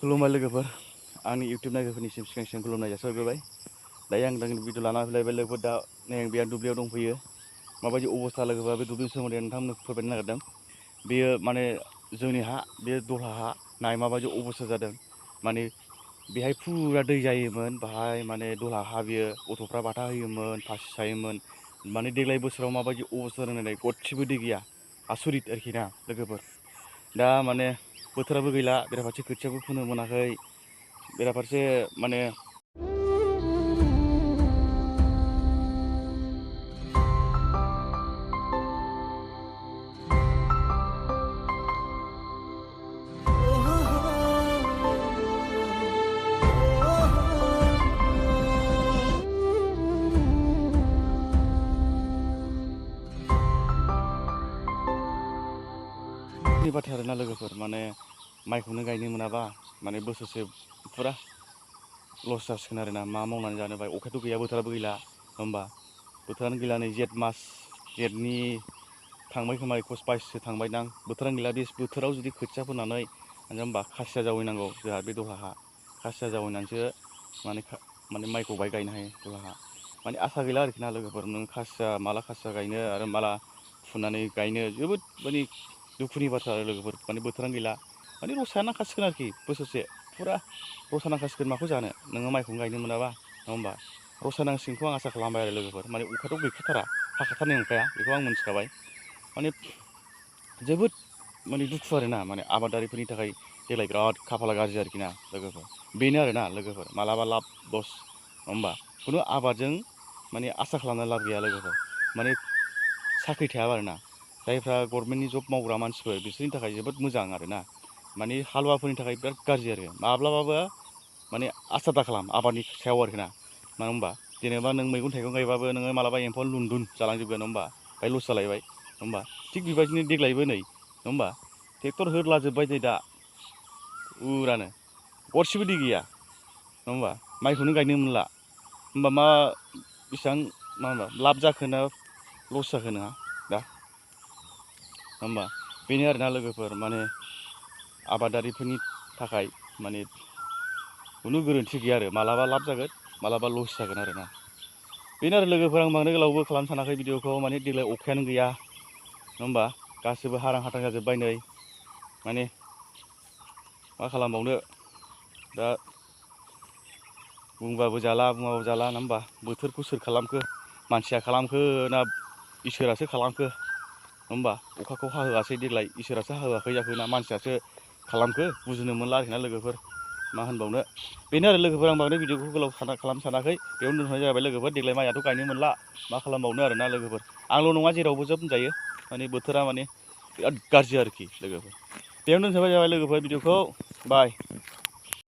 खुलुमबाय लोगोफोर आंनि इउटुब नायगिरिफोरनिसिम सिगां खुलुमनाय जासिहरग्रोबाय। दायो आं भिडिअ लाना फैलायबाय लोगोफोर। दा नै बे दुब्लियाव दंफैयो। माबायदि अबस्था लोगोफोर बे दुब्लिनि सोमोन्दै नोंथांमोननो फोरमायनो नागिरदों। बेयो माने जोंनि हा, बे दलहा हा नाय माबायदि अबस्था जादों। माने बेहाय फुरा दै जायोमोन, बाहाय माने दलहा हा बेयो गथ'फ्रा बाथा होयोमोन, फासि सायोमोन। माने देग्लाय बोसोराव माबायदि अबस्था जादों नायलाय, गदसेबो दै गैया। आसरित आरोखि ना लोगोफोर। दा माने बोथोराबो गैला, बेराफारसे खोथियाबो फोनो मोनाखै, बेराफारसे माने बाथ्रा आरोना लोगोफोर। माने माइखौनो गायनो मोनाबा माने बोसोरसे फुरा लस जासिगोन आरोना। मा मावनानै जानो भाई, अखायाथ' गैया, बोथोराबो गैला होमबा। बोथोरानो गैला, नै जेठ मास, जेठनि थांबाय खोमा 21 22सो थांबाय दां। बोथोरानो गैला। बे बोथोराव जुदि खोथिया फोनानै होमबा खासिया जावैनांगौ। जोंहा बे दलहा हा, खासिया जावैनानैसो माने माइखौ बाहाय गायनो हायो दलहा हा। माने आसा गैला आरोखि ना लोगोफोर। नों माला खासिया गायनो आरो माला फुनानै गायनो, जोबोद माने दुखुनि बाथ्रा आरो लोगोफोर। माने बोथोरानो गैला, माने रसा नांखासिगोन आरोखि। बोसोरसे फुरा रसा नांखासिगोन। माखौ जानो नोङो माइखौनो गायनो मोनाबा, नङा होमबा। रसा नांसिगोनखौ आं आसा खालामबाय आरो लोगोफोर। माने अखाथ' गैखाथारा, हाखाथारनाय नंखाया, बेखौ आं मोनथिखाबाय। माने जोबोद माने दुखु आरोना। माने आबादारिफोरनि थाखाय देग्लाय बिराद खाफाला गाज्रि आरोखि ना लोगोफोर। बेनो आरोना लोगोफोर, मालाबा लाब लस, नङा होमबा। खुनु आबादजों माने आसा खालामना लाब गैया लोगोफोर। माने साख्रि थायाबा आरोना। जायफ्रा गभर्नमेन्टनि जब मावग्रा मानसिफोर, बिसोरनि थाखाय जोबोद मोजां आरोना। माने हालुवाफोरनि थाखाय बिराद गाज्रि आरो। माब्लाबाबो माने आसा दा खालाम आबादनि सायाव आरोखि ना। मानो होनबा जेनेबा नों मैगं थाइगं गायबाबो नोङो मालाबा एम्फौ लुनदुन जालांजोबगोन, नङा होमबा। ओमफ्राय लस जालायबाय, नङा होमबा। थिग बेबायदिनो देग्लायबो नै, नङा होमबा, ट्रेक्टर होदलाजोब्बाय नै दा उरानो, गरसेबो दै गैया, नङा होमबा। माइखौनो गायनो मोनला। होमबा मा बेसेबां मा लाब जाखो ना लस जाखो नोंहा दा, होमबा। बेनो आरोना लोगोफोर। माने आबादारिफोरनि थाखाय माने खुनु गोरोन्थि गैया आरो। मालाबा लाब जागोन, मालाबा लस जागोन आरोना। बेनो आरो लोगोफोर। आं बांद्राय गोलावबो खालामनो सानाखै भिडिअखौ। माने देग्लाय अखायानो गैया, नङा होमबा। गासिबो हारां हाथां जाजोब्बाय नै। माने मा खालामबावनो दा, बुंबाबो जाला बुङाबाबो जाला, नङा होमबा। बोथोरखौ सोर खालामखो, मानसिया खालामखो ना इसोरासो खालामखो, नङा होमबा। अखाखौ हाहोआसै देग्लाय, इसोरासो हाहोआखै जाखो ना मानसियासो खालामखो, बुजिनो मोनला आरोखि ना लोगोफोर। मा होनबावनो। बेनो आरो लोगोफोर। आं बांद्राय भिडिअखौ गोलाव खालामनो सानाखै, बेयावनो दोनथ'नाय जाबाय लोगोफोर। देग्लाय माइयाथ' गायनो मोनला, मा खालामबावनो आरोना लोगोफोर। आंल' नङा, जेरावबो जोब होनजायो। माने बोथोरा माने बिराद गाज्रि आरोखि लोगोफोर। बेयावनो दोनथ'नाय जाबाय लोगोफोर भिडिअखौ। बाय।